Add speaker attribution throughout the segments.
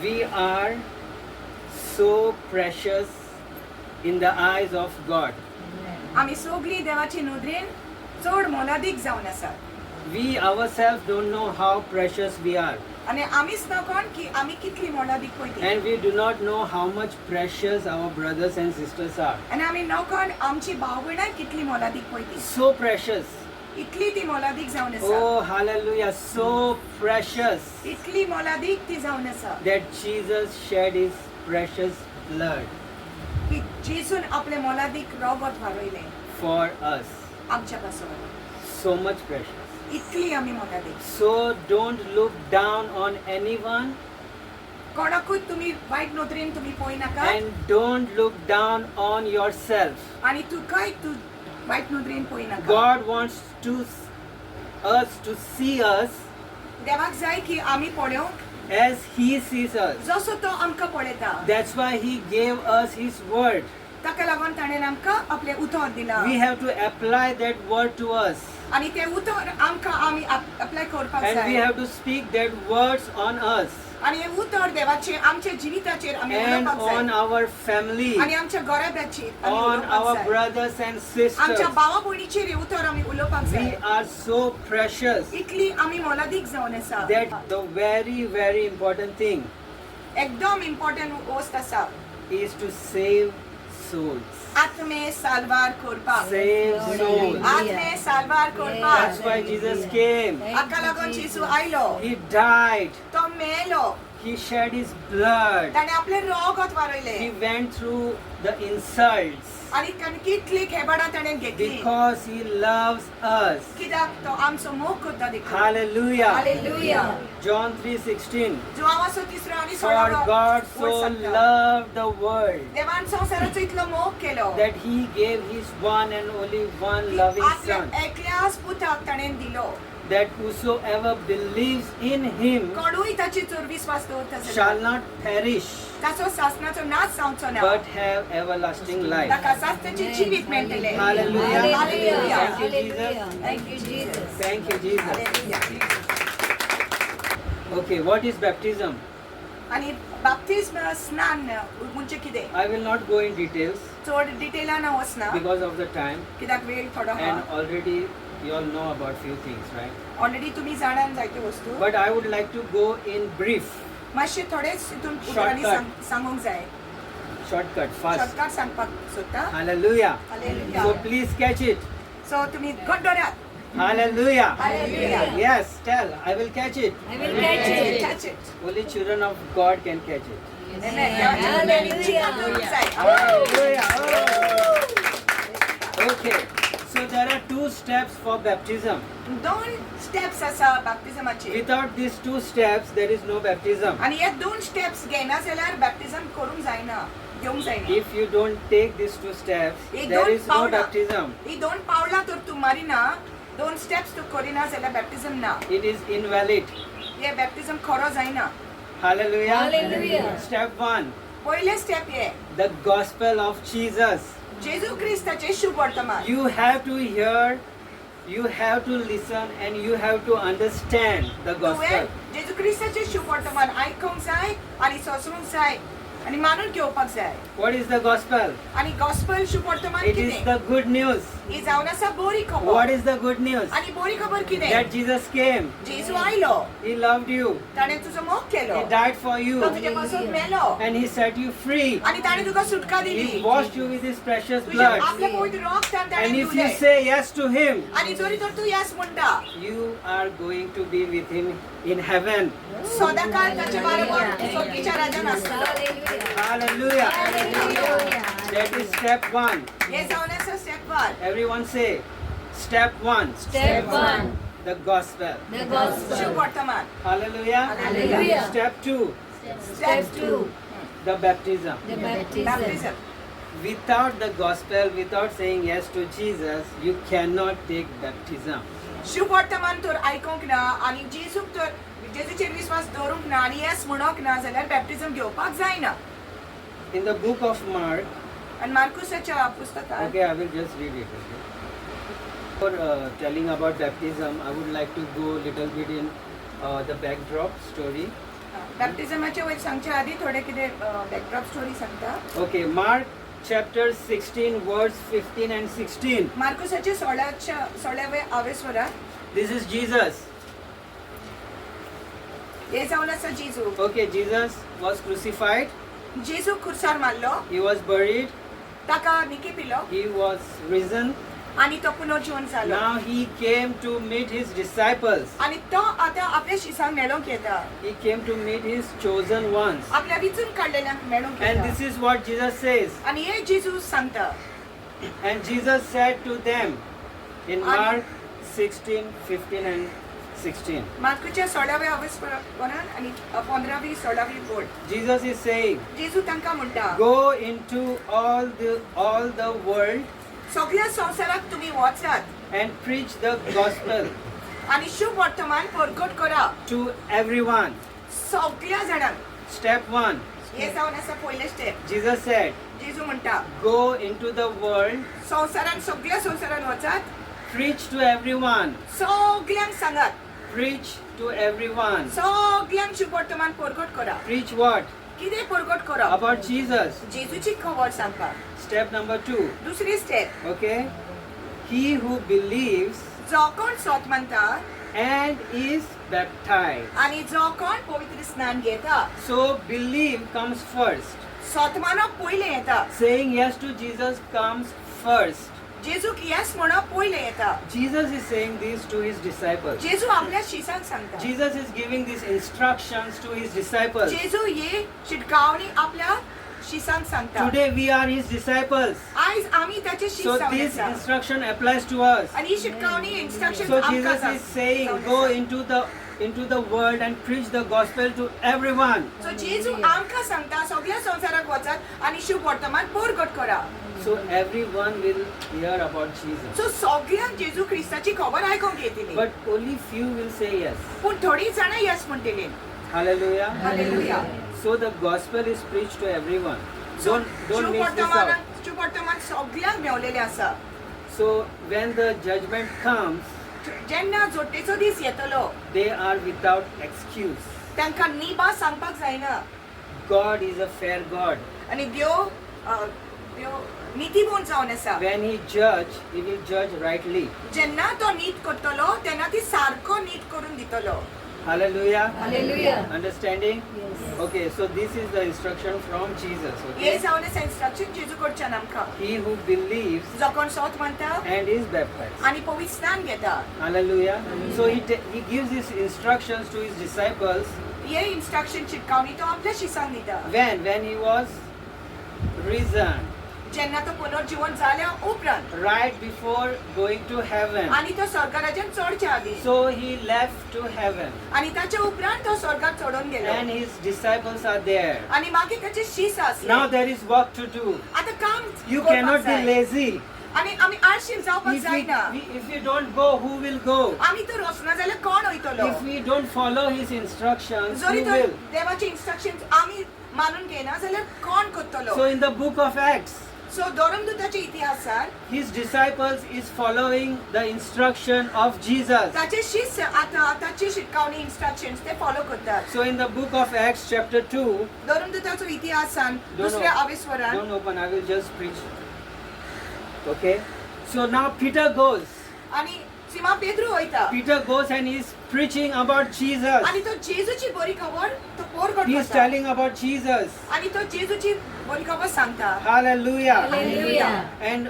Speaker 1: We are so precious in the eyes of God.
Speaker 2: आमी सगळीं देवाची नदरेन चड मोलादीक जावन आसात.
Speaker 1: We ourselves don't know how precious we are,
Speaker 2: आनी आमीच नकोन की आमी कितली मोलादीक पळय ती.
Speaker 1: And we do not know how much precious our brothers and sisters are.
Speaker 2: आनी आमी नकोन आमची भाव भयणां कितली मोलादीक पळय ती.
Speaker 1: So precious.
Speaker 2: इतली ती मोलादीक जावन आसा.
Speaker 1: Oh, hallelujah. So precious
Speaker 2: इतली मोलादीक ती जावन आसा
Speaker 1: that Jesus shed his precious blood
Speaker 2: की जेजून आपले मोलादीक रोगत वारयलें
Speaker 1: for us.
Speaker 2: आमच्या पासून.
Speaker 1: So much precious.
Speaker 2: इतली आमी मोलादीक.
Speaker 1: So don't look down on anyone
Speaker 2: कोणाकूय तुमी वायट नदरेन तुमी पळय नाका
Speaker 1: and don't look down on yourself.
Speaker 2: आनी तुकाय तूं वायट नदरेन पळय नाका.
Speaker 1: God wants to us to see us
Speaker 2: देवाक जाय की आमी पळोवंक
Speaker 1: as he sees us.
Speaker 2: जसो तो आमकां पळयता.
Speaker 1: That's why he gave us his word.
Speaker 2: ताका लागून ताणें आमकां आपलें उतर दिलां.
Speaker 1: We have to apply that word to us
Speaker 2: आनी तें उतर आमकां आमी अप्लाय करपाक
Speaker 1: and we
Speaker 2: जाय
Speaker 1: have to speak that words on us
Speaker 2: आनी हें उतर देवाचें आमच्या जिविताचेर आमी
Speaker 1: and
Speaker 2: उलोवपाक
Speaker 1: on
Speaker 2: जाय
Speaker 1: our family,
Speaker 2: आनी आमच्या घराब्याचेर आमी
Speaker 1: on
Speaker 2: उलोवपाक
Speaker 1: our
Speaker 2: जाय.
Speaker 1: Brothers and sisters.
Speaker 2: आमच्या भावा भयणीचेर हें उतर आमी उलोवपाक
Speaker 1: We
Speaker 2: जाय.
Speaker 1: are so precious
Speaker 2: इतली आमी मोलादीक जावन आसा.
Speaker 1: That the very, very important thing
Speaker 2: एकदम इम्पॉर्टंट वस्त आसा
Speaker 1: is to save souls.
Speaker 2: आत्मे साल्वार करपाक.
Speaker 1: Save souls.
Speaker 2: आत्मे साल्वार करपाक.
Speaker 1: That's why Jesus came.
Speaker 2: हाका लागून जेजू आयलो.
Speaker 1: He died.
Speaker 2: तो मेलो.
Speaker 1: He shed his blood.
Speaker 2: ताणें आपलें रगत वारयलें.
Speaker 1: He went through the insults
Speaker 2: आनी ताणें कितली खेबडां ताणें घेतली
Speaker 1: because he loves us.
Speaker 2: कित्याक तो आमचो मोग करता देखून.
Speaker 1: Hallelujah.
Speaker 2: Hallelujah.
Speaker 1: John 3:16.
Speaker 2: जुआवाचो तिसरो आनी
Speaker 1: For
Speaker 2: सोळावो
Speaker 1: God
Speaker 2: वळ
Speaker 1: so
Speaker 2: सांगता.
Speaker 1: Loved the world
Speaker 2: देवान संवसाराचो इतलो मोग केलो
Speaker 1: that he gave his one and only one
Speaker 2: की
Speaker 1: loving
Speaker 2: आपल्या
Speaker 1: son,
Speaker 2: एकल्याच पुताक ताणें दिलो
Speaker 1: that whosoever believes in him
Speaker 2: कोणूय ताचेर जर विस्वास दवरता
Speaker 1: shall
Speaker 2: जाल्यार
Speaker 1: not perish
Speaker 2: ताचो सासणाचो नाश जावचो ना
Speaker 1: but have everlasting life.
Speaker 2: ताका सासणाचें जिवीत मेळटलें.
Speaker 1: Hallelujah.
Speaker 2: Hallelujah.
Speaker 1: Thank you, Jesus.
Speaker 2: Thank you, Jesus.
Speaker 1: Thank you, Jesus.
Speaker 2: Hallelujah.
Speaker 1: Okay, what is baptism?
Speaker 2: आनी बाप्तिज्म स्नान म्हणजे कितें?
Speaker 1: I will not go in details
Speaker 2: चड डिटेलान हांव वचना
Speaker 1: because of the time,
Speaker 2: कित्याक वेळ थोडो.
Speaker 1: And already you all know about few things, right?
Speaker 2: Already तुमी जाणान जायत्यो वस्तू.
Speaker 1: But I would like to go in brief,
Speaker 2: मातशें थोडेच हितून उतरांनी
Speaker 1: Shortcut.
Speaker 2: सांगूंक जाय.
Speaker 1: Shortcut, fast.
Speaker 2: Shortcut सांगपाक सोदता.
Speaker 1: Hallelujah.
Speaker 2: Hallelujah.
Speaker 1: So please catch it.
Speaker 2: So तुमी घट धरात.
Speaker 1: Hallelujah.
Speaker 2: Hallelujah.
Speaker 1: Yes, tell. I will catch it.
Speaker 3: I will catch it.
Speaker 2: Catch it.
Speaker 1: Only children of God can catch it.
Speaker 2: Amen. देवाच्या भुरग्यांनी चिकाट दवरूंक जाय.
Speaker 1: Hallelujah. Oh. Okay. So there are two steps for baptism.
Speaker 2: दोन steps आसा बाप्तिजमाचे.
Speaker 1: Without these two steps, there is no baptism.
Speaker 2: आनी हे दोन steps घेयना जाल्यार बॅप्टिजम करूंक जायना, घेवंक जायना.
Speaker 1: If you don't take these two steps,
Speaker 2: he
Speaker 1: there
Speaker 2: दोन
Speaker 1: is no
Speaker 2: पावलां
Speaker 1: baptism.
Speaker 2: ही दोन पावलां तर तूं मारिना, दोन स्टेप्स तूं करिना जाल्यार बॅप्टिजम ना.
Speaker 1: It is invalid.
Speaker 2: हे बॅप्टिजम खरो जायना.
Speaker 1: Hallelujah.
Speaker 3: Hallelujah.
Speaker 1: Step one,
Speaker 2: पयलें step hey
Speaker 1: the gospel of Jesus.
Speaker 2: जेजू क्रिस्ताचें शुभ वर्तमान.
Speaker 1: You have to hear, you have to listen, and you have to understand the
Speaker 2: तुवें
Speaker 1: gospel.
Speaker 2: जेजू क्रिस्ताचें शुभ वर्तमान आयकूंक जाय आनी सोसूंक जाय आनी मानून घेवपाक जाय.
Speaker 1: What is the gospel?
Speaker 2: आनी गॉस्पल शुभ वर्तमान
Speaker 1: It is
Speaker 2: कितें?
Speaker 1: The good news.
Speaker 2: ही जावन आसा बरी खबर.
Speaker 1: What is the good news?
Speaker 2: आनी बरी खबर कितें?
Speaker 1: That Jesus came,
Speaker 2: जेजू आयलो.
Speaker 1: He loved you,
Speaker 2: ताणें तुजो मोग केलो.
Speaker 1: He died for
Speaker 2: तो
Speaker 1: you,
Speaker 2: तुजे पासून मेलो
Speaker 1: and He set you free.
Speaker 2: आनी ताणें तुका सुटका दिली.
Speaker 1: He washed you with His precious
Speaker 2: तुजें
Speaker 1: blood.
Speaker 2: आपलें पवित्र रगतान
Speaker 1: And
Speaker 2: ताणें
Speaker 1: if you
Speaker 2: धुलें.
Speaker 1: Say yes to Him,
Speaker 2: आनी जरी तर तूं येस म्हणटा
Speaker 1: you are going to be with Him in heaven.
Speaker 2: सदांकाळ ताचे बरोबर स्वर्गीच्या राजान आसतलो.
Speaker 3: Hallelujah.
Speaker 1: Hallelujah.
Speaker 3: Hallelujah.
Speaker 1: That is step one.
Speaker 2: हें जावन आसा step one.
Speaker 1: Everyone say, step one,
Speaker 3: Step one,
Speaker 1: the gospel.
Speaker 3: The gospel.
Speaker 2: शुभ वर्तमान.
Speaker 1: Hallelujah.
Speaker 3: Hallelujah.
Speaker 1: Step two,
Speaker 3: Step two,
Speaker 1: the baptism.
Speaker 3: The baptism.
Speaker 2: Baptism.
Speaker 1: Without the gospel, without saying yes to Jesus, you cannot take baptism.
Speaker 2: शुभ वर्तमान तर आयकूंक ना आनी जेजूक तर जेजूचेर विस्वास दवरूंक ना आनी येस म्हणूंक ना जाल्यार बॅप्टिझम घेवपाक जायना.
Speaker 1: In the book of Mark,
Speaker 2: आनी मार्कुसाच्या पुस्तकात
Speaker 1: okay, I will just read it. Okay. For telling about baptism, I would like to go little bit in the backdrop story.
Speaker 2: बॅप्टिझमाचे वयर सांगचे आदी थोडे कितें बॅकड्रॉप स्टोरी सांगता.
Speaker 1: Okay, Mark chapter 16, verse 15 and 16.
Speaker 2: मार्कुसाचे सोळाच्या सोळावे आवेस्वरात.
Speaker 1: This is Jesus.
Speaker 2: हे जावन आसा जेजू.
Speaker 1: Okay, Jesus was crucified,
Speaker 2: जेजू खुर्सार मारलो.
Speaker 1: He was buried,
Speaker 2: ताका निकी पिलो.
Speaker 1: He was risen.
Speaker 2: आणि तो पुनर्जीवन जालो.
Speaker 1: Now he came to meet his disciples.
Speaker 2: आणि तो आतां आपल्या शिसांक मेळोवंक येता.
Speaker 1: He came to meet his chosen ones.
Speaker 2: आपल्या विचून काडलेल्यांक मेळोवंक
Speaker 1: And
Speaker 2: येता.
Speaker 1: this is what Jesus says.
Speaker 2: आणि हे जेजू सांगता.
Speaker 1: And Jesus said to them in
Speaker 2: And-
Speaker 1: Mark 16, 15 and 16.
Speaker 2: मार्कुच्या सोळाव्या आवेस्वरान आणि पंदरावी सोळावी बोर्ड.
Speaker 1: Jesus is saying,
Speaker 2: जेजू तांकां म्हणटा,
Speaker 1: go into all the world
Speaker 2: सगळ्या संवसाराक तुमी वचात
Speaker 1: and preach the gospel
Speaker 2: आणि शुभ वर्तमान परगट करा
Speaker 1: to everyone.
Speaker 2: सगळ्या जाणांक.
Speaker 1: Step 1.
Speaker 2: हे जावन आसा पयलें स्टेप.
Speaker 1: Jesus said,
Speaker 2: जेजू म्हणटा,
Speaker 1: go into the world,
Speaker 2: संवसारान सगळ्या संवसारान वचात,
Speaker 1: preach to everyone,
Speaker 2: सगळ्यांक सांगात,
Speaker 1: preach to everyone.
Speaker 2: सगळ्यांक शुभ वर्तमान परगट करा.
Speaker 1: Preach what?
Speaker 2: कितें परगट करप?
Speaker 1: About Jesus.
Speaker 2: जेजूची खबर सांगपाक.
Speaker 1: Step number 2.
Speaker 2: दुसरी step.
Speaker 1: Okay? He who believes
Speaker 2: जो कोण सोत मानता
Speaker 1: and is baptized.
Speaker 2: आणि जो कोण पवित्र स्नान घेता.
Speaker 1: So believe comes first.
Speaker 2: सोत मानप पयलें येता.
Speaker 1: Saying yes to Jesus comes first.
Speaker 2: जेजूक येस म्हणप पयलें येता.
Speaker 1: Jesus is saying this to his disciples.
Speaker 2: जेजू आपल्या शिसांक सांगता.
Speaker 1: Jesus is giving these instructions to his disciples.
Speaker 2: जेजू ही शिटकावणी आपल्या शिसांक सांगता.
Speaker 1: Today we are his disciples.
Speaker 2: आयज आमी ताचे शीस
Speaker 1: So
Speaker 2: जावन
Speaker 1: this
Speaker 2: आसा.
Speaker 1: instruction applies to us.
Speaker 2: आणि ही शिटकावणी instruction
Speaker 1: So Jesus is saying, go into the world and preach the gospel to everyone.
Speaker 2: So जेजू आमकां सांगता सगळ्या संवसाराक वचात आणि शुभ वर्तमान परगट करा.
Speaker 1: So everyone will hear about Jesus.
Speaker 2: So सगळ्यांक जेजू क्रिस्ताची खबर आयकूंक येतली.
Speaker 1: But only few will say yes.
Speaker 2: पूण थोडीं जाणां येस म्हणटली.
Speaker 1: Hallelujah.
Speaker 2: Hallelujah.
Speaker 1: So the gospel is preached to everyone.
Speaker 2: So
Speaker 1: Don't
Speaker 2: शुभ
Speaker 1: miss this out.
Speaker 2: वर्तमानाक शुभ वर्तमान सगळ्यांक मेवलेलें आसा.
Speaker 1: So when the judgment comes,
Speaker 2: जेन्ना जोडटेचो दीस येतलो,
Speaker 1: they are without excuse.
Speaker 2: तांकां निबा सांगपाक जायना.
Speaker 1: God is a fair God.
Speaker 2: आणि देव देव नितीगुण जावन आसा.
Speaker 1: When he judge, he will judge rightly.
Speaker 2: जेन्ना तो नीत करतलो तेन्ना ती सारको नीत करून दितलो.
Speaker 1: Hallelujah.
Speaker 3: Hallelujah.
Speaker 1: Understanding?
Speaker 3: Yes.
Speaker 1: Okay, so this is the instruction from Jesus.
Speaker 2: हे
Speaker 1: Okay.
Speaker 2: जावन आसा इन्स्ट्रक्शन जेजू कडच्यान आमकां.
Speaker 1: He who believes
Speaker 2: जो कोण सोत मानता
Speaker 1: and is baptized.
Speaker 2: आणि पवित्र स्नान घेता.
Speaker 1: Hallelujah. So he gives these instructions to his disciples
Speaker 2: हे इन्स्ट्रक्शन शिटकावणी तो आपल्या शिसांक दिता.
Speaker 1: when? When he was risen,
Speaker 2: जेन्ना तो पुनर्जीवन जाल्या उपरांत,
Speaker 1: right before going to heaven.
Speaker 2: आणि तो स्वर्गराज्यान चडच्या आदी.
Speaker 1: So he left to heaven
Speaker 2: आणि ताच्या उपरांत तो स्वर्गात चडून गेलो.
Speaker 1: And his disciples are there.
Speaker 2: आणि मागीर ताचे शीस आसले.
Speaker 1: Now there is work to do.
Speaker 2: आता काम
Speaker 1: You
Speaker 2: करपाक
Speaker 1: cannot be
Speaker 2: जाय.
Speaker 1: lazy.
Speaker 2: आणि आमी आळशीन जावपाक
Speaker 1: If we,
Speaker 2: जायना.
Speaker 1: If we don't go, who will go?
Speaker 2: आमी तर वचना जाल्यार कोण वयतलो?
Speaker 1: If we don't follow his instructions, who
Speaker 2: जरी तर
Speaker 1: will?
Speaker 2: देवाचे इन्स्ट्रक्शन आमी मानून घेयना जाल्यार कोण करतलो?
Speaker 1: So in the book of Acts,
Speaker 2: so धर्मदूताच्या इतिहासात
Speaker 1: his disciples is following the instruction of Jesus.
Speaker 2: ताचे शिष्य आता ताची शिटकावणी इन्स्ट्रक्शन ते फॉलो करतात.
Speaker 1: So in the book of Acts chapter 2,
Speaker 2: धर्मदूताचो इतिहासान
Speaker 1: Don't
Speaker 2: दुसऱ्या आवेस्वरान.
Speaker 1: Don't open, I will just preach. Okay? So now Peter goes.
Speaker 2: आणि सिमा पेद्रू वयता.
Speaker 1: Peter goes and he's preaching about Jesus.
Speaker 2: आणि तो जेजूची बरी खबर तो पोरगट
Speaker 1: He is
Speaker 2: करता.
Speaker 1: Telling about Jesus.
Speaker 2: आणि तो जेजूची बरी खबर सांगता.
Speaker 1: Hallelujah.
Speaker 3: Hallelujah.
Speaker 1: And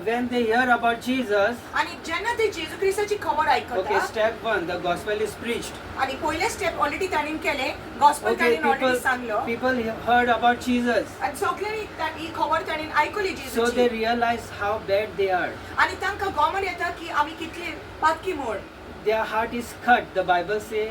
Speaker 1: when they hear about Jesus,
Speaker 2: आणि जेन्ना ते जेजू क्रिस्ताची खबर
Speaker 1: okay,
Speaker 2: आयकता,
Speaker 1: step 1, the gospel is preached.
Speaker 2: आणि पयले स्टेप ऑलरेडी ताणें केले गॉस्पल
Speaker 1: Okay,
Speaker 2: ताणें ऑलरेडी
Speaker 1: people,
Speaker 2: सांगलो.
Speaker 1: People heard about Jesus.
Speaker 2: आणि सगळ्यांनी ही खबर ताणें आयकली
Speaker 1: So they
Speaker 2: जेजूची.
Speaker 1: Realize how bad they are.
Speaker 2: आणि तांकां गोमन येता की आमी कितले पातकी म्हूण.
Speaker 1: Their heart is cut. The Bible say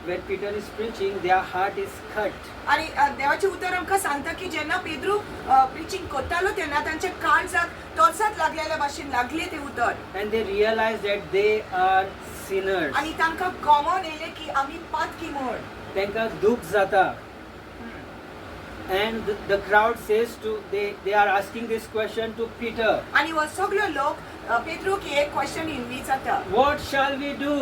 Speaker 1: when Peter is preaching, their heart is cut.
Speaker 2: आणि देवाचें उतर आमकां सांगता की जेन्ना पेद्रू प्रिचींग करतालो तेन्ना तांच्या काळजाक तोर्सात लागलेल्या भाशेन लागले ते उतर.
Speaker 1: And they realize that they are sinners.
Speaker 2: आणि तांकां गोमोन येयलें की आमी पातकी म्हूण.
Speaker 1: तांकां दुःख जाता. And the crowd says to they are asking this question to Peter.
Speaker 2: आणि हो सगलो लोक पेद्रूक एक क्वेश्चन विचारता.
Speaker 1: What shall we do?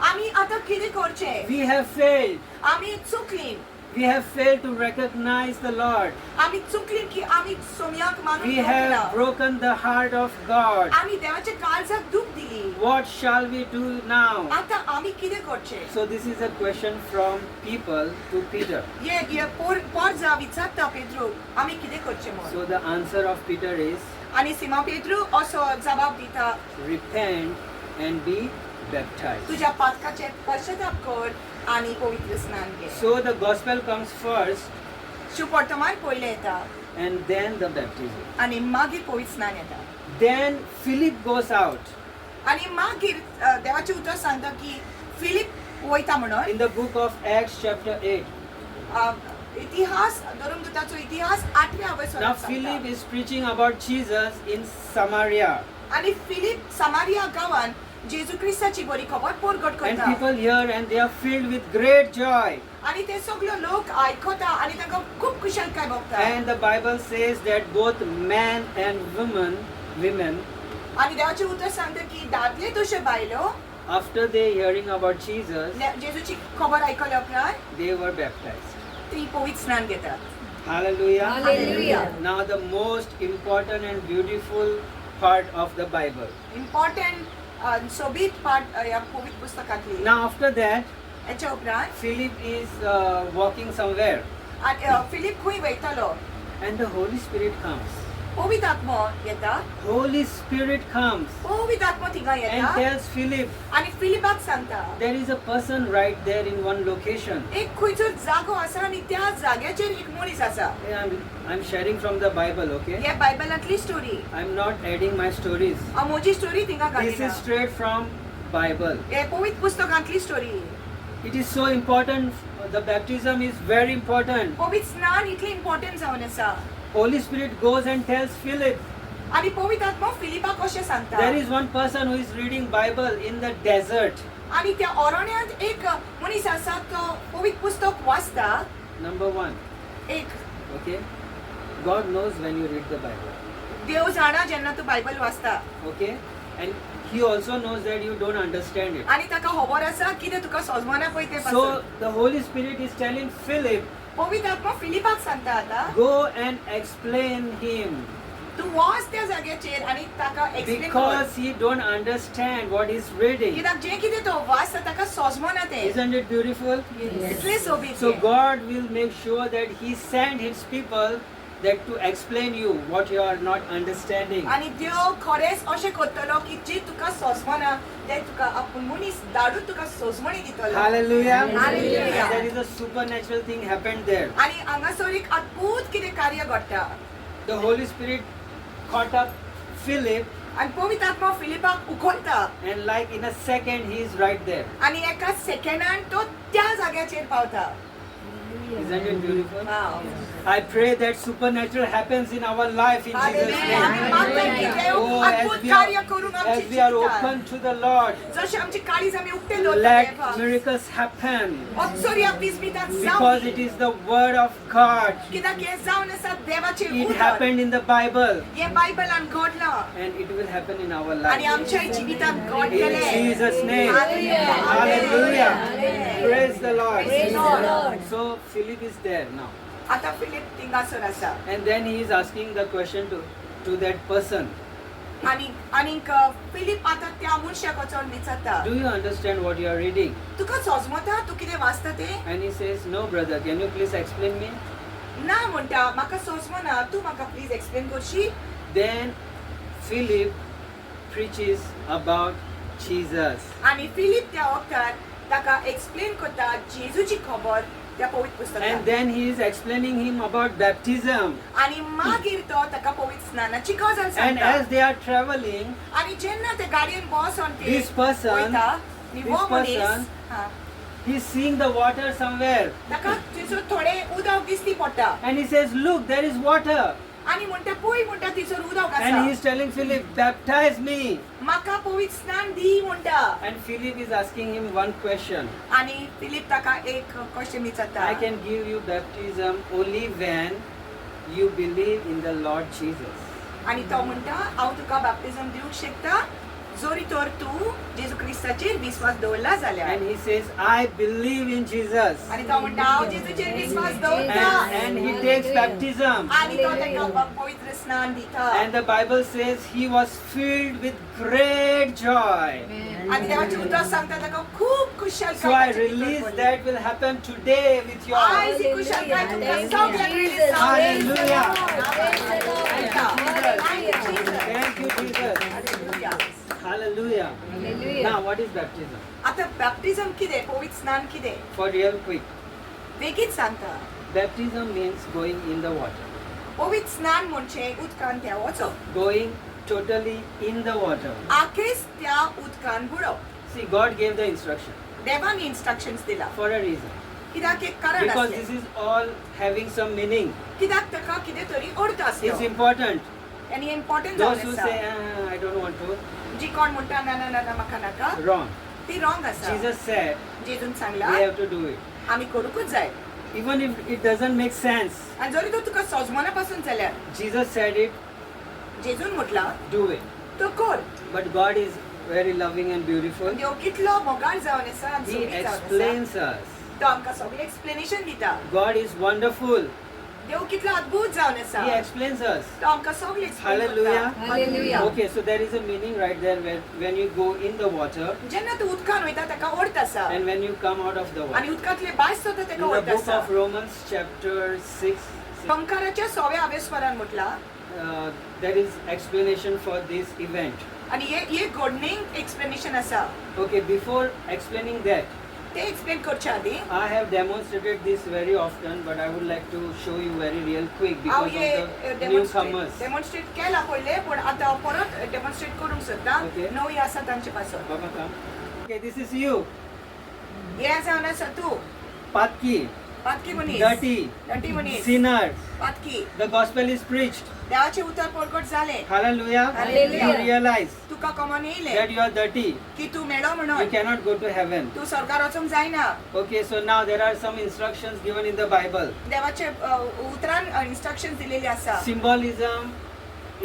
Speaker 2: आमी आतां कितें करचें?
Speaker 1: We have failed.
Speaker 2: आमी चुकलीं.
Speaker 1: We have failed to recognize the Lord.
Speaker 2: आमी चुकली की आमी सोमयाक मानून
Speaker 1: We
Speaker 2: घेवंक ना.
Speaker 1: have broken the heart of God.
Speaker 2: आमी देवाच्या काळजाक दूख दिली.
Speaker 1: What shall we do now?
Speaker 2: आता आमी कितें करचें?
Speaker 1: So this is a question from people to Peter.
Speaker 2: ये ये पोर पोरजा विचारता पेद्रूक आमी कितें करचें म्हूण.
Speaker 1: So the answer of Peter is,
Speaker 2: आनी सिमा पेद्रू असो जबाब दिता,
Speaker 1: repent and be baptized.
Speaker 2: तुज्या पातकाचें पश्चाताप कर आनी पवित्र स्नान घे.
Speaker 1: So the gospel comes first
Speaker 2: शुभवर्तमान पयलें येता
Speaker 1: and then the baptism.
Speaker 2: आनी मागीर पवित्र स्नान येता.
Speaker 1: Then Philip goes out.
Speaker 2: आनी मागीर देवाचें उतर सांगता की फिलीप वयता म्हणून.
Speaker 1: In the book of Acts chapter 8.
Speaker 2: इतिहास धर्मदूताचो इतिहास आठव्या
Speaker 1: Now Philip is preaching about Jesus in Samaria.
Speaker 2: आनी फिलीप समारिया गांवान जेजू क्रिस्ताची बरी खबर परगट
Speaker 1: And
Speaker 2: करता.
Speaker 1: people hear and they are filled with great joy.
Speaker 2: आनी ते सगळे लोक आयकता आनी तांकां खूब खुशालकाय भोगता.
Speaker 1: And the Bible says that both men and women,
Speaker 2: आनी देवाचें उतर सांगता की दादले तशे बायलो
Speaker 1: after they hearing about Jesus,
Speaker 2: जेजूची खबर आयकल्या उपरांत
Speaker 1: they were baptized.
Speaker 2: ती पवित्र स्नान घेतात.
Speaker 1: Hallelujah.
Speaker 3: Hallelujah.
Speaker 1: Now the most important and beautiful part of the Bible.
Speaker 2: Important सोबीत पार्ट ह्या पवित्र पुस्तकांतली.
Speaker 1: Now after that,
Speaker 2: हेच्या उपरांत
Speaker 1: Philip is walking somewhere
Speaker 2: आनी फिलीप खंय वयतालो
Speaker 1: and the Holy Spirit comes.
Speaker 2: पवित्र आत्मो येता.
Speaker 1: Holy Spirit comes
Speaker 2: पवित्र आत्मो थिंगा
Speaker 1: and
Speaker 2: येता
Speaker 1: tells Philip,
Speaker 2: आनी फिलिपाक सांगता
Speaker 1: there is a person right there in one location.
Speaker 2: एक खंयचो जागो आसा आनी त्या जाग्याचेर एक मनीस आसा.
Speaker 1: Hey, I'm sharing from the Bible, okay?
Speaker 2: ह्या बायबलांतली story.
Speaker 1: I'm not adding my stories.
Speaker 2: हांव म्हजी स्टोरी थिंगा
Speaker 1: This
Speaker 2: घालिना.
Speaker 1: is straight from Bible.
Speaker 2: हे पवित्र पुस्तकांतली story.
Speaker 1: It is so important. The baptism is very important.
Speaker 2: पवित्र स्नान इतलें इम्पॉर्टंट जावन आसा.
Speaker 1: Holy Spirit goes and tells Philip,
Speaker 2: आनी पवित्र आत्मो फिलिपाक अशें सांगता,
Speaker 1: there is one person who is reading Bible in the desert.
Speaker 2: आनी त्या अरण्यांत एक मनीस आसा तो पवित्र पुस्तक वाचता.
Speaker 1: Number one,
Speaker 2: एक
Speaker 1: okay? God knows when you read the Bible,
Speaker 2: देव जाणा जेन्ना तूं बायबल वाचता.
Speaker 1: okay? And He also knows that you don't understand it.
Speaker 2: आनी ताका खबर आसा कितें तुका सोजमना पळय तें
Speaker 1: So
Speaker 2: पासून.
Speaker 1: the Holy Spirit is telling Philip,
Speaker 2: पवित्र आत्मो फिलिपाक सांगता आतां,
Speaker 1: go and explain him
Speaker 2: तूं वच त्या जाग्याचेर आनी ताका एक्सप्लेन कर.
Speaker 1: because he don't understand what he's reading.
Speaker 2: कित्याक जें कितें तो वाचता ताका सोजमना तें.
Speaker 1: Isn't it beautiful?
Speaker 2: इतलें सोबीत
Speaker 1: So
Speaker 2: तें.
Speaker 1: God will make sure that He send His people that to explain you what you are not understanding.
Speaker 2: आनी देव खरेंच अशें करतलो की जी तुका सोजमना तें तुका आपूण मनीस धाडून तुका सोजमणी दितलो.
Speaker 1: Hallelujah.
Speaker 2: Hallelujah.
Speaker 1: And there is a supernatural thing happened there.
Speaker 2: आनी हांगासर एक अद्भुत कितें कार्य घडटा.
Speaker 1: The Holy Spirit caught up Philip
Speaker 2: आनी पवित्र आत्मा फिलिपाक उखलता
Speaker 1: and like in a second he is right there.
Speaker 2: आनी एका सेकंडान तो त्या जाग्याचेर पावता.
Speaker 1: Isn't it beautiful?
Speaker 2: Wow.
Speaker 1: I pray that supernatural happens in our life in Jesus'
Speaker 2: Hallelujah. आमी
Speaker 1: name.
Speaker 2: मागता की देव
Speaker 1: Oh,
Speaker 2: अद्भुत
Speaker 1: as we
Speaker 2: कार्य
Speaker 1: are,
Speaker 2: करून आमच्या
Speaker 1: as we are
Speaker 2: जिवितांत.
Speaker 1: open to the Lord,
Speaker 2: जशें आमची काळीज आमी उक्ते दवरता
Speaker 1: let
Speaker 2: देवाक.
Speaker 1: miracles happen
Speaker 2: अक्षर विस्मितांत
Speaker 1: because it
Speaker 2: जावं
Speaker 1: is the word of God.
Speaker 2: कित्याक हें जावन आसा देवाचें
Speaker 1: It
Speaker 2: उतर.
Speaker 1: happened in the Bible
Speaker 2: हें बायबलान घडलां
Speaker 1: and it will happen in our
Speaker 2: आनी
Speaker 1: life.
Speaker 2: आमच्या जिवितांत
Speaker 1: In
Speaker 2: घडटलें.
Speaker 1: Jesus' name.
Speaker 2: Hallelujah.
Speaker 1: Hallelujah.
Speaker 2: Amen.
Speaker 1: Praise the Lord.
Speaker 3: Praise the Lord.
Speaker 1: So Philip is there now.
Speaker 2: आतां फिलीप थिंगासर आसा
Speaker 1: And then he is asking the question to that person.
Speaker 2: आनी आनीक फिलीप आतां त्या मनशाक वचोन विचारता,
Speaker 1: Do you understand what you are reading?
Speaker 2: तुका सोजमता तूं कितें वाचता तें?
Speaker 1: And he says, No, brother, can you please explain me?
Speaker 2: ना म्हणटा म्हाका सोजमना, तूं म्हाका प्लीज एक्सप्लेन करशी.
Speaker 1: Then Philip preaches about Jesus.
Speaker 2: आनी फिलीप त्या वखदार ताका एक्सप्लेन करता जेजूची खबर त्या पवित्र
Speaker 1: And
Speaker 2: पुस्तकांत.
Speaker 1: then he is explaining him about baptism.
Speaker 2: आनी मागीर तो ताका पवित्र स्नानाची गजाल
Speaker 1: And
Speaker 2: सांगता.
Speaker 1: as they are traveling,
Speaker 2: आनी जेन्ना ते गाडयेन बसोन ते
Speaker 1: This person-
Speaker 2: वयता न्ही
Speaker 1: this
Speaker 2: हो मनीस
Speaker 1: person-
Speaker 2: हा,
Speaker 1: he is seeing the water somewhere.
Speaker 2: ताका थंयसर थोडें उदक दिसती पडटा.
Speaker 1: And he says, Look, there is water.
Speaker 2: आनी म्हणटा पळय म्हणटा थंयसर उदक
Speaker 1: And he
Speaker 2: आसा,
Speaker 1: is telling Philip, Baptize me.
Speaker 2: म्हाका पवित्र स्नान दी म्हणटा.
Speaker 1: And Philip is asking him one question.
Speaker 2: आनी फिलीप ताका एक क्वेश्चन विचारता,
Speaker 1: I can give you baptism only when you believe in the Lord Jesus.
Speaker 2: आनी तो म्हणटा हांव तुका बाप्तिजम दिवंक शकता जोरी तर तूं जेजू क्रिस्ताचेर विस्वास दवरला जाल्यार
Speaker 1: And he says, I believe in Jesus.
Speaker 2: आनी तो म्हणटा हांव जेजूचेर विस्वास दवरता
Speaker 1: And he takes baptism.
Speaker 2: आनी तो ताका पवित्र स्नान दिता
Speaker 1: And the Bible says he was filled with great joy.
Speaker 2: आनी देवाचें उतर सांगता ताका खूब खुशालकाय
Speaker 1: So I
Speaker 2: ताचे भितर
Speaker 1: release
Speaker 2: पडली.
Speaker 1: that will happen today with you all.
Speaker 2: आयज ही खुशालकाय तुमकां
Speaker 3: Thank you,
Speaker 2: सगळ्यांक release
Speaker 3: Jesus.
Speaker 2: जावं.
Speaker 1: Hallelujah.
Speaker 3: Praise the Lord.
Speaker 2: Thank you, Jesus.
Speaker 1: Thank you, Jesus.
Speaker 2: Hallelujah.
Speaker 1: Hallelujah.
Speaker 3: Hallelujah.
Speaker 1: Now, what is baptism?
Speaker 2: आतां बॅप्टिझम कितें पवित्र स्नान कितें
Speaker 1: For real quick,
Speaker 2: बेगीन सांगता
Speaker 1: baptism means going in the water,
Speaker 2: पवित्र स्नान म्हणजे उदकान त्या वचप
Speaker 1: going totally in the water.
Speaker 2: आखेस त्या उदकान बुडप
Speaker 1: See, God gave the instruction
Speaker 2: देवान इन्स्ट्रक्शन्स दिला
Speaker 1: for a reason.
Speaker 2: कित्याक एक कारण
Speaker 1: Because
Speaker 2: आसलें
Speaker 1: this is all having some meaning.
Speaker 2: कित्याक ताका कितें तरी अर्थ
Speaker 1: It's
Speaker 2: आसलो
Speaker 1: important.
Speaker 2: आनी इम्पॉर्टंट
Speaker 1: Those
Speaker 2: जावन
Speaker 1: who
Speaker 2: आसा
Speaker 1: say, ah, I don't want to,
Speaker 2: जी कोण म्हणटा ना ना ना ना म्हाका नाका
Speaker 1: wrong.
Speaker 2: ती रॉंग आसा
Speaker 1: Jesus said,
Speaker 2: जेजून
Speaker 1: we
Speaker 2: सांगला
Speaker 1: have to do it.
Speaker 2: आमी करूंकूच जाय
Speaker 1: Even if it doesn't make sense,
Speaker 2: आनी जरी तो तुका सोजमना पासून जाल्यार
Speaker 1: Jesus said it,
Speaker 2: जेजून म्हटला
Speaker 1: do it.
Speaker 2: तो कर
Speaker 1: But God is very loving and beautiful.
Speaker 2: देव कितलो मोगाळ जावन आसा आनी
Speaker 1: He
Speaker 2: सोबीत जावन आसा
Speaker 1: explains us.
Speaker 2: तो आमकां सगळें एक्सप्लेनेशन दिता
Speaker 1: God is wonderful.
Speaker 2: देव कितलो अद्भुत जावन आसा
Speaker 1: He explains us.
Speaker 2: तो आमकां सगळें एक्सप्लेन
Speaker 1: Hallelujah.
Speaker 2: करता
Speaker 3: Hallelujah.
Speaker 1: Okay, so there is a meaning right there where when you go in the water
Speaker 2: जेन्ना तूं उदकान वयता ताका अर्थ आसा
Speaker 1: and when you come out of the
Speaker 2: आनी
Speaker 1: water.
Speaker 2: उदकांतले भायर सरता
Speaker 1: In
Speaker 2: ताका
Speaker 1: the
Speaker 2: अर्थ
Speaker 1: book
Speaker 2: आसा
Speaker 1: of Romans, chapter 6,
Speaker 2: कंकाराच्या सोव्या आवेस्वरान म्हटला
Speaker 1: there is explanation for this event.
Speaker 2: आनी हे हे घडणेक एक्सप्लेनेशन आसा
Speaker 1: Okay, before explaining that,
Speaker 2: ते एक्सप्लेन करच्या आदी
Speaker 1: I have demonstrated this very often, but I would like to show you very real quick
Speaker 2: हांव
Speaker 1: because
Speaker 2: hey
Speaker 1: of the newcomers.
Speaker 2: Demonstrate केला पयलें पूण आतां हांव परत डेमॉन्स्ट्रेट करूंक सोदता
Speaker 1: Okay.
Speaker 2: नवी आसा तांचे पासत
Speaker 1: Baba, come. Okay, this is you,
Speaker 2: हे जावन आसा तूं
Speaker 1: Patki,
Speaker 2: पातकी मनीस
Speaker 1: dirty,
Speaker 2: डटी मनीस
Speaker 1: sinner.
Speaker 2: पातकी
Speaker 1: The gospel is preached.
Speaker 2: देवाचें उतर परगट जालें
Speaker 1: Hallelujah.
Speaker 3: Hallelujah.
Speaker 1: You realize
Speaker 2: तुका कमोन येयलें
Speaker 1: that you are dirty.
Speaker 2: की तूं मेळो
Speaker 1: You
Speaker 2: म्हणून
Speaker 1: cannot go to heaven.
Speaker 2: तूं स्वर्गार वचूंक जायना
Speaker 1: Okay, so now there are some instructions given in the Bible.
Speaker 2: देवाचे उतरान इन्स्ट्रक्शन दिलेली आसा
Speaker 1: Symbolism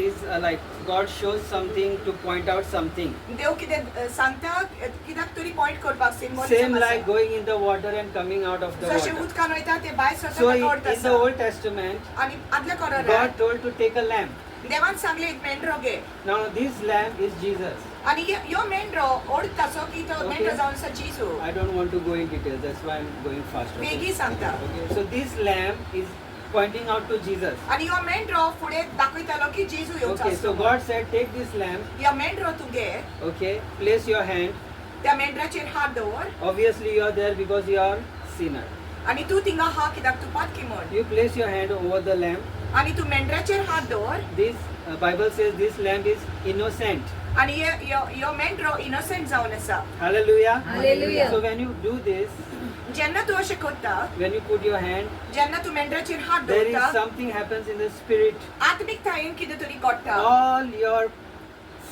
Speaker 1: is like God shows something to point out something.
Speaker 2: देव कितें सांगता कित्याक तरी पॉयंट करपाक
Speaker 1: Same
Speaker 2: symbolism
Speaker 1: like going in the water and coming out of the
Speaker 2: जशें
Speaker 1: water.
Speaker 2: उदकान वयता ते भायर सरता
Speaker 1: So
Speaker 2: ताका
Speaker 1: in
Speaker 2: अर्थ
Speaker 1: in the
Speaker 2: आसा
Speaker 1: Old Testament,
Speaker 2: आनी आदल्या करारार
Speaker 1: God told to take a lamb.
Speaker 2: देवान सांगलें एक मेंढरो घे
Speaker 1: Now this lamb is Jesus.
Speaker 2: आनी ह्यो मेंढरो अर्थ ताचो की तो
Speaker 1: Okay.
Speaker 2: मेंढरो जावन आसा जेजू
Speaker 1: I don't want to go in details. That's why I'm going fast. Okay?
Speaker 2: बेगी सांगता
Speaker 1: Okay. So this lamb is pointing out to Jesus.
Speaker 2: आनी ह्यो मेंढरो फुडें दाखयतालो की जेजू येवचो
Speaker 1: Okay. So
Speaker 2: आसलो
Speaker 1: God said, take this lamb.
Speaker 2: ह्यो मेंढरो तूं घे
Speaker 1: Okay. Place your hand.
Speaker 2: त्या मेंढराचेर हात दवर
Speaker 1: Obviously you are there because you are sinner.
Speaker 2: आनी तूं थिंगा हा कित्याक तूं पातकी म्हण
Speaker 1: You place your hand over the lamb.
Speaker 2: आनी तूं मेंढराचेर हात दवर
Speaker 1: This Bible says this lamb is innocent.
Speaker 2: आनी ह्यो मेंढरो इनोसंट जावन आसा
Speaker 1: Hallelujah.
Speaker 3: Hallelujah.
Speaker 1: So when you do this,
Speaker 2: जेन्ना तूं अशें करता
Speaker 1: when you put your hand,
Speaker 2: जेन्ना तूं मेंढराचेर हात
Speaker 1: there is
Speaker 2: दवरता
Speaker 1: something happens in the spirit.
Speaker 2: आत्मिकतायेन कितें तरी घडटा
Speaker 1: All your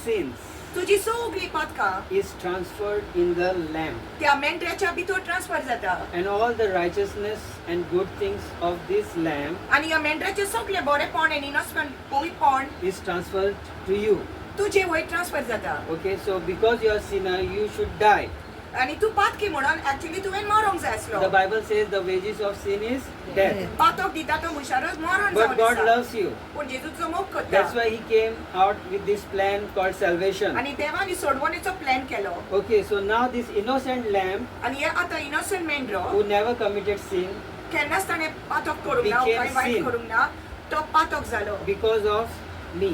Speaker 1: sins
Speaker 2: तुजी सगळी पातकां
Speaker 1: is transferred in the lamb.
Speaker 2: त्या मेंढराच्या भितर ट्रान्सफर जाता
Speaker 1: And all the righteousness and good things of this lamb
Speaker 2: आनी ह्या मेंढराचें सगळें बरेपण आनी इनोसमेंट पवित्रपण
Speaker 1: is transferred to you.
Speaker 2: तुजे वयर ट्रान्सफर जाता
Speaker 1: Okay, so because you are sinner, you should die.
Speaker 2: आनी तूं पातकी म्हणून एक्चुली तुवें मरोंक जाय आसलो
Speaker 1: The Bible says the wages of sin is death.
Speaker 2: पातक दिता तो मनशारच मरण
Speaker 1: But
Speaker 2: जावन
Speaker 1: God
Speaker 2: आसा
Speaker 1: loves you.
Speaker 2: पूण जेजूचो मोग करता
Speaker 1: That's why He came out with this plan called salvation.
Speaker 2: आनी देवान सोडवणेचो प्लॅन केलो
Speaker 1: Okay, so now this innocent lamb
Speaker 2: आनी हे आतां innocent मेंढरो
Speaker 1: who never committed sin
Speaker 2: केन्नाच ताणें पातक करूंक ना
Speaker 1: Became
Speaker 2: कांय वायट
Speaker 1: sin.
Speaker 2: करूंक ना तो पातक जालो
Speaker 1: because of me,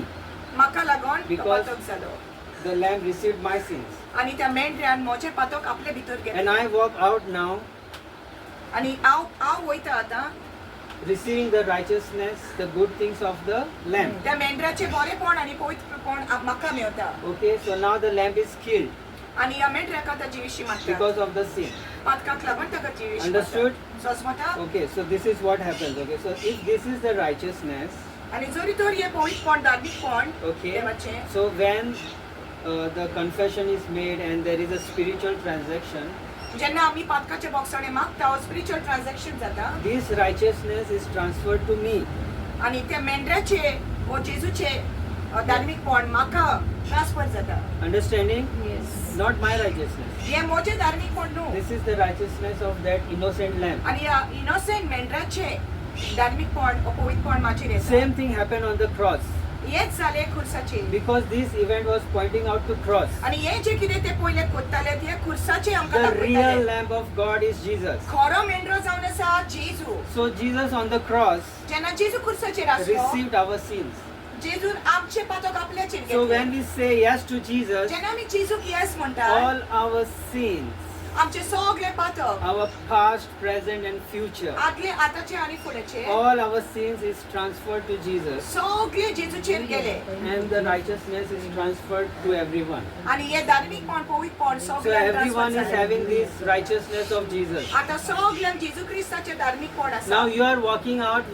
Speaker 2: म्हाका लागून तो
Speaker 1: Because-
Speaker 2: पातक जालो
Speaker 1: the lamb received my sins.
Speaker 2: आनी त्या मेंढऱ्यान म्हजें पातक आपले भितर
Speaker 1: And
Speaker 2: घेतलें
Speaker 1: I walk out now
Speaker 2: आनी हांव हांव वयता आतां
Speaker 1: receiving the righteousness, the good things of the lamb.
Speaker 2: त्या मेंढराचें बरेपण आनी पवित्रपण म्हाका मेवता
Speaker 1: Okay, so now the lamb is killed
Speaker 2: आनी ह्या मेंढऱ्याक आतां जिविशी मारता
Speaker 1: because of the sin.
Speaker 2: पातकाक लागून ताका जिविशी
Speaker 1: Understood?
Speaker 2: सोजमता
Speaker 1: Okay, so this is what happens. Okay, so if this is the righteousness,
Speaker 2: आनी जरी तर हें पवित्रपण धार्मीकपण
Speaker 1: okay,
Speaker 2: देवाचें
Speaker 1: so when the confession is made and there is a spiritual transaction,
Speaker 2: जेन्ना आमी पातकाचे बोगसाणे मागता स्पिरिच्युअल ट्रान्झॅक्शन जाता
Speaker 1: this righteousness is transferred to me.
Speaker 2: आनी त्या मेंढऱ्याचे वो जेजूचे धार्मीकपण म्हाका ट्रान्सफर जाता.
Speaker 1: Understanding?
Speaker 3: Yes.
Speaker 1: Not my righteousness.
Speaker 2: हें म्हजें धार्मीकपण न्हू.
Speaker 1: This is the righteousness of that innocent lamb.
Speaker 2: आनी ह्या इनोसेंट मेंढराचें धार्मीकपण पवित्रपण म्हाजेर येता.
Speaker 1: Same thing happened on the cross.
Speaker 2: हेंच जालें खुर्साचेर.
Speaker 1: Because this event was pointing out to cross.
Speaker 2: आनी हें जें कितें ते पयलें कोत्ताले तें खुर्साचें आमकां
Speaker 1: The real
Speaker 2: दाखयताले.
Speaker 1: Lamb of God is Jesus.
Speaker 2: खरो मेंढरो जावन आसा जेजू.
Speaker 1: So Jesus on the cross
Speaker 2: जेन्ना जेजू खुर्साचेर आसलो
Speaker 1: received our sins.
Speaker 2: जेजून आमचे पातक आपल्याचेर
Speaker 1: So when
Speaker 2: घेतले.
Speaker 1: we say yes to Jesus,
Speaker 2: जेन्ना आमी जेजूक येस म्हणटा
Speaker 1: all our sins,
Speaker 2: आमचे सगळे पातक
Speaker 1: our past, present, and future,
Speaker 2: आदले आताचे आनी फुडेचे
Speaker 1: all our sins is transferred to Jesus,
Speaker 2: सगळे जेजूचेर गेले
Speaker 1: and the righteousness is transferred to everyone.
Speaker 2: आनी हे धार्मीकपण पवित्रपण
Speaker 1: So
Speaker 2: सगळ्यांक
Speaker 1: everyone
Speaker 2: transfer
Speaker 1: is
Speaker 2: जालें.
Speaker 1: having this righteousness of Jesus.
Speaker 2: आतां सगळ्यांक जेजू क्रिस्ताचें धार्मीकपण आसा.
Speaker 1: Now you are walking out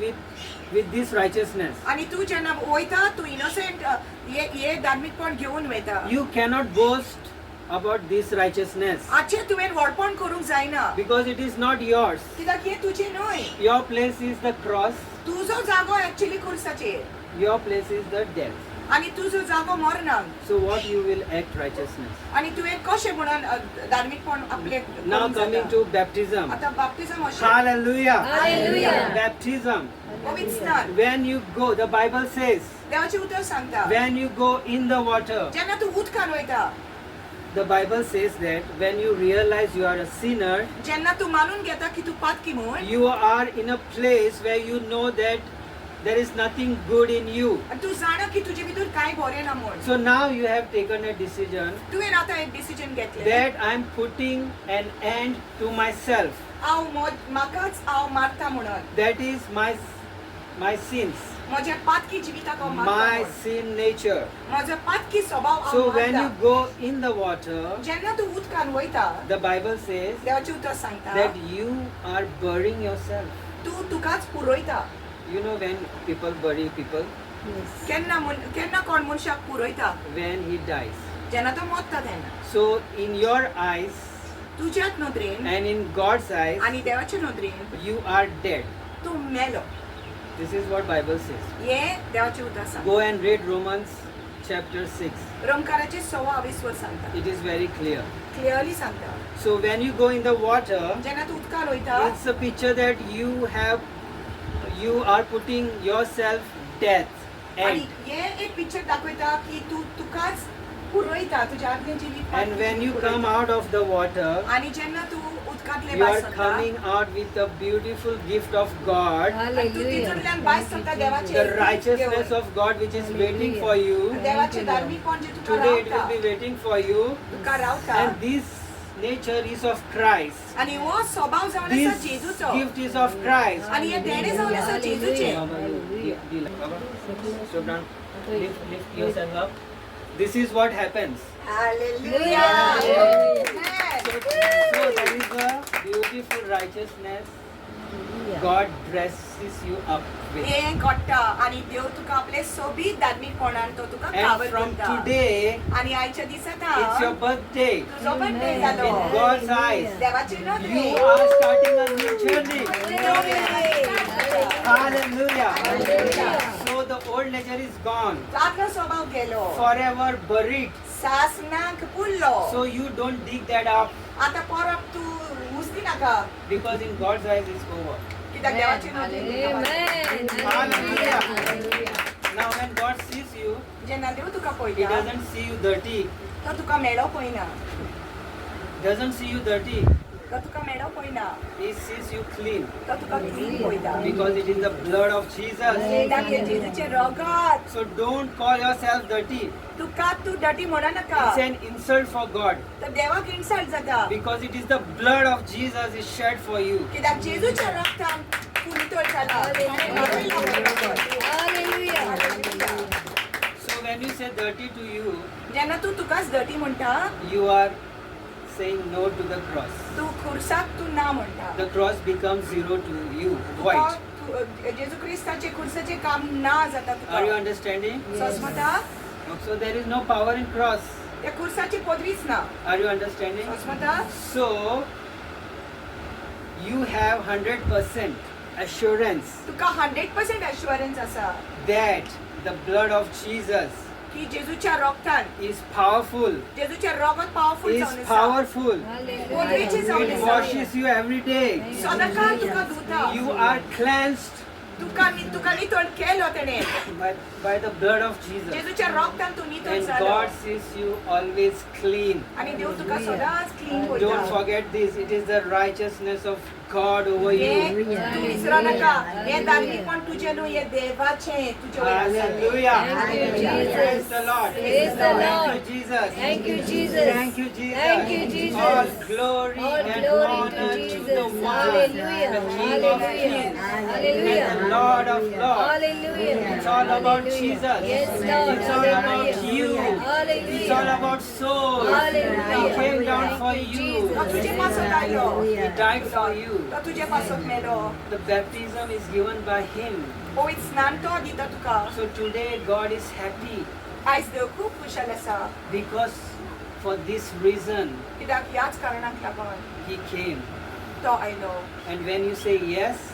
Speaker 1: with this righteousness.
Speaker 2: आनी तूं जेन्ना वयता तूं इनोसेंट हे हे धार्मीकपण घेवन वयता.
Speaker 1: You cannot boast about this righteousness
Speaker 2: आजचें तुवें व्हडपण करूंक जायना
Speaker 1: because it is not yours.
Speaker 2: कित्याक हें तुजें न्हय.
Speaker 1: Your place is the cross,
Speaker 2: तुजो जागो actually खुर्साचेर
Speaker 1: your place is the death.
Speaker 2: आनी तुजो जागो मरणाक.
Speaker 1: So what you will act righteousness.
Speaker 2: आनी तुवें कशें म्हणून धार्मीकपण आपलें
Speaker 1: Now
Speaker 2: करूंक
Speaker 1: coming
Speaker 2: जाता?
Speaker 1: to baptism.
Speaker 2: आतां बाप्तिजम अशें
Speaker 1: Hallelujah.
Speaker 3: Hallelujah.
Speaker 1: Baptism.
Speaker 2: पवित्र स्नान.
Speaker 1: When you go, the Bible says,
Speaker 2: देवाचें उतर सांगता
Speaker 1: when you go in the water,
Speaker 2: जेन्ना तूं उदकान वयता
Speaker 1: the Bible says that when you realize you are a sinner,
Speaker 2: जेन्ना तूं मानून घेता की तूं पातकी म्हूण
Speaker 1: you are in a place where you know that there is nothing good in you.
Speaker 2: आनी तूं जाणा की तुजे भितर कांय बरें ना म्हूण.
Speaker 1: So now you have taken a decision
Speaker 2: तुवें आतां एक डिसिजन घेतलें
Speaker 1: that I am putting an end to myself.
Speaker 2: हांव म्हाकाच हांव मारता म्हणून.
Speaker 1: That is my sins,
Speaker 2: म्हज्या पातकी जिविताक हांव मारता
Speaker 1: my
Speaker 2: म्हूण.
Speaker 1: sin nature.
Speaker 2: म्हजो पातकी स्वभाव
Speaker 1: So
Speaker 2: हांव
Speaker 1: when you
Speaker 2: मारता.
Speaker 1: go in the water,
Speaker 2: जेन्ना तूं उदकान वयता
Speaker 1: the Bible says
Speaker 2: देवाचें उतर सांगता
Speaker 1: that you are burying yourself.
Speaker 2: तूं तुकाच पुरयता.
Speaker 1: You know when people bury people?
Speaker 3: Yes.
Speaker 2: केन्ना केन्ना कोण मनशाक पुरयता?
Speaker 1: When he dies.
Speaker 2: जेन्ना तो मरता तेन्ना.
Speaker 1: So in your eyes
Speaker 2: तुज्याच नदरेन
Speaker 1: and in God's eyes,
Speaker 2: आनी देवाचे नदरेन
Speaker 1: you are dead.
Speaker 2: तूं मेलो.
Speaker 1: This is what Bible says.
Speaker 2: हें देवाचें उतर सांगता.
Speaker 1: Go and read Romans chapter 6.
Speaker 2: रोमकाराचे 26 वर सांगता.
Speaker 1: It is very clear.
Speaker 2: Clearly सांगता.
Speaker 1: So when you go in the water,
Speaker 2: जेन्ना तूं उदकान वयता
Speaker 1: it's a picture that you are putting yourself death
Speaker 2: आनी
Speaker 1: end.
Speaker 2: हें एक पिक्चर दाखयता की तूं तुकाच पुरयता तुज्या आदलें जिवीत.
Speaker 1: And when you come out of the water,
Speaker 2: आनी जेन्ना तूं उदकांतलें
Speaker 1: you
Speaker 2: भायर
Speaker 1: are
Speaker 2: सरता
Speaker 1: coming out with the beautiful gift of God,
Speaker 2: आनी तूं तितूंतल्यान भायर सरता देवाचें
Speaker 1: the
Speaker 2: एक gift
Speaker 1: righteousness
Speaker 2: घेवन.
Speaker 1: of God which is waiting for you.
Speaker 2: देवाचें धार्मीकपण जें तुका
Speaker 1: Today it
Speaker 2: रावता
Speaker 1: will be waiting for you.
Speaker 2: तुका रावता.
Speaker 1: And this nature is of Christ.
Speaker 2: आनी हो स्वभाव जावन आसा
Speaker 1: This
Speaker 2: जेजूचो
Speaker 1: gift is of Christ.
Speaker 2: आनी हें देणें जावन आसा जेजूचें.
Speaker 1: Baba, you be like, Baba, slow down. Lift yourself up. This is what happens.
Speaker 2: Hallelujah. Amen.
Speaker 1: So there is a beautiful righteousness God dresses you up with.
Speaker 2: हें घडटा आनी देव तुका आपले सोबीत धार्मीकपणान तो तुका
Speaker 1: And
Speaker 2: cover
Speaker 1: from
Speaker 2: करता.
Speaker 1: today,
Speaker 2: आनी आयच्या दिसा
Speaker 1: it's your birthday.
Speaker 2: तुजो बर्थडे जालो.
Speaker 1: In God's eyes,
Speaker 2: देवाचे
Speaker 1: you
Speaker 2: नदरेन
Speaker 1: are starting a new journey. Hallelujah. So the old nature is gone,
Speaker 2: आदलो स्वभाव गेलो
Speaker 1: forever buried.
Speaker 2: सासनाक पुरलो.
Speaker 1: So you don't dig that up
Speaker 2: आतां परत तूं उस्ती नाका
Speaker 1: because in God's eyes it's over.
Speaker 2: कित्याक देवाचे नदरेन तुका
Speaker 3: Amen.
Speaker 1: Hallelujah.
Speaker 3: Hallelujah.
Speaker 1: Now when God sees you,
Speaker 2: जेन्ना देव तुका
Speaker 1: He
Speaker 2: पळयता
Speaker 1: doesn't see you dirty.
Speaker 2: तो तुका मेळो पळयना.
Speaker 1: Doesn't see you dirty.
Speaker 2: तो तुका मेळो पळयना.
Speaker 1: He sees you clean
Speaker 2: तो तुका क्लीन पळयता
Speaker 1: because it is the blood of Jesus.
Speaker 2: कित्याक हें जेजूचें रगत.
Speaker 1: So don't call yourself dirty.
Speaker 2: तुका तूं डटी म्हणो नाका.
Speaker 1: It's an insult for God
Speaker 2: तर देवाक इन्सल्ट जाता
Speaker 1: because it is the blood of Jesus is shed for you.
Speaker 2: कित्याक जेजूच्या रक्तान तूं नितळ जाला.
Speaker 3: Hallelujah.
Speaker 1: So when you say dirty to you,
Speaker 2: जेन्ना तूं तुकाच डटी म्हणटा
Speaker 1: you are saying no to the cross.
Speaker 2: तूं खुर्साक तूं ना म्हणटा.
Speaker 1: The cross becomes zero to you,
Speaker 2: तुका
Speaker 1: white.
Speaker 2: जेजू क्रिस्ताचें खुर्साचें काम ना जाता
Speaker 1: Are you
Speaker 2: तुका.
Speaker 1: understanding?
Speaker 2: सोसमता.
Speaker 1: So there is no power in cross.
Speaker 2: त्या खुर्साची पदवीच ना.
Speaker 1: Are you understanding?
Speaker 2: सोसमता.
Speaker 1: So you have 100% assurance
Speaker 2: तुका 100% एश्युरन्स आसा
Speaker 1: that the blood of Jesus
Speaker 2: की जेजूच्या रोगतान
Speaker 1: is powerful.
Speaker 2: जेजूचे रोगत पावरफुल
Speaker 1: Is
Speaker 2: जावन आसा.
Speaker 1: powerful.
Speaker 2: पवित्र जावन
Speaker 1: It
Speaker 2: आसा.
Speaker 1: washes you every day.
Speaker 2: सदांकाळ तुका धुता.
Speaker 1: You are cleansed
Speaker 2: तुका तुका नितळ केलो तेणे.
Speaker 1: by the blood of Jesus.
Speaker 2: जेजूच्या रोगतान तूं नितळ
Speaker 1: And
Speaker 2: जालो.
Speaker 1: God sees you always clean.
Speaker 2: आनी देव तुका सदांच क्लीन
Speaker 1: Don't
Speaker 2: करता.
Speaker 1: forget this. It is the righteousness of God over
Speaker 2: हे
Speaker 1: you.
Speaker 2: तूं विसरो नाका. हें धार्मीकपण तुजें न्हू, हें देवाचें तुजें वयर आसा तें.
Speaker 1: Hallelujah.
Speaker 3: Thank you, Jesus.
Speaker 1: Praise the Lord.
Speaker 3: Praise the
Speaker 1: Thank
Speaker 3: Lord.
Speaker 1: you, Jesus.
Speaker 3: Thank you, Jesus.
Speaker 1: Thank you, Jesus.
Speaker 3: Thank you, Jesus.
Speaker 1: All glory
Speaker 3: All
Speaker 1: and
Speaker 3: glory to
Speaker 1: honor to the
Speaker 3: Jesus.
Speaker 1: one,
Speaker 3: Hallelujah.
Speaker 1: the King of
Speaker 3: Hallelujah.
Speaker 1: Kings and
Speaker 3: Hallelujah.
Speaker 1: the Lord of Lords.
Speaker 3: Hallelujah.
Speaker 1: It's all about
Speaker 3: Hallelujah.
Speaker 1: Jesus.
Speaker 3: Yes, Lord.
Speaker 1: It's all about
Speaker 3: Hallelujah.
Speaker 1: you. It's all
Speaker 3: Hallelujah.
Speaker 1: about souls. He
Speaker 3: Hallelujah.
Speaker 1: came down
Speaker 3: Thank
Speaker 1: for
Speaker 3: you,
Speaker 1: you.
Speaker 2: तो तुजे पासत आयलो.
Speaker 1: He died for you.
Speaker 2: तो तुजे पासत मेलो.
Speaker 1: The baptism is given by Him.
Speaker 2: पवित्र स्नान तो दिता तुका.
Speaker 1: So today God is happy
Speaker 2: आयज देव खूब खुशाल आसा.
Speaker 1: because for this reason
Speaker 2: कित्याक ह्याच कारणाक लागून
Speaker 1: He came.
Speaker 2: तो आयलो.
Speaker 1: And when you say yes,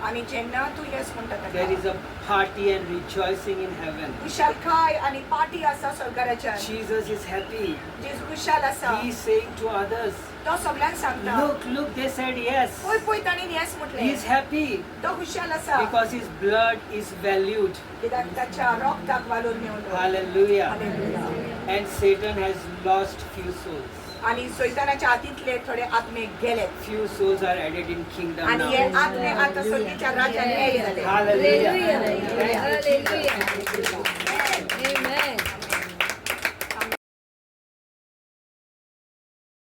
Speaker 2: आनी जेन्ना तूं येस म्हणटा
Speaker 1: there
Speaker 2: ताका
Speaker 1: is a party and rejoicing in heaven.
Speaker 2: खुशालकाय आनी पार्टी आसा स्वर्गाराच्यान.
Speaker 1: Jesus is happy.
Speaker 2: जेजू खुशाल आसा.
Speaker 1: He is saying to others,
Speaker 2: तो सगळ्यांक सांगता.
Speaker 1: "Look, look, they said yes."
Speaker 2: पळय पळय तांणी येस
Speaker 1: He
Speaker 2: म्हटलें.
Speaker 1: is happy
Speaker 2: तो खुशाल आसा
Speaker 1: because his blood is valued.
Speaker 2: कित्याक ताच्या रोगताक वालोर मेवलो.
Speaker 1: Hallelujah.
Speaker 2: Hallelujah.
Speaker 1: And Satan has lost few souls.
Speaker 2: आनी सैतानाच्या हातींतले थोडे आत्मे गेले.
Speaker 1: Few souls are added in kingdom
Speaker 2: आनी हे
Speaker 1: now.
Speaker 2: आत्मे आतां सर्गीच्या राज्यान एड जाले.
Speaker 1: Hallelujah.
Speaker 3: Hallelujah.
Speaker 1: Thank you, Jesus.
Speaker 3: Hallelujah.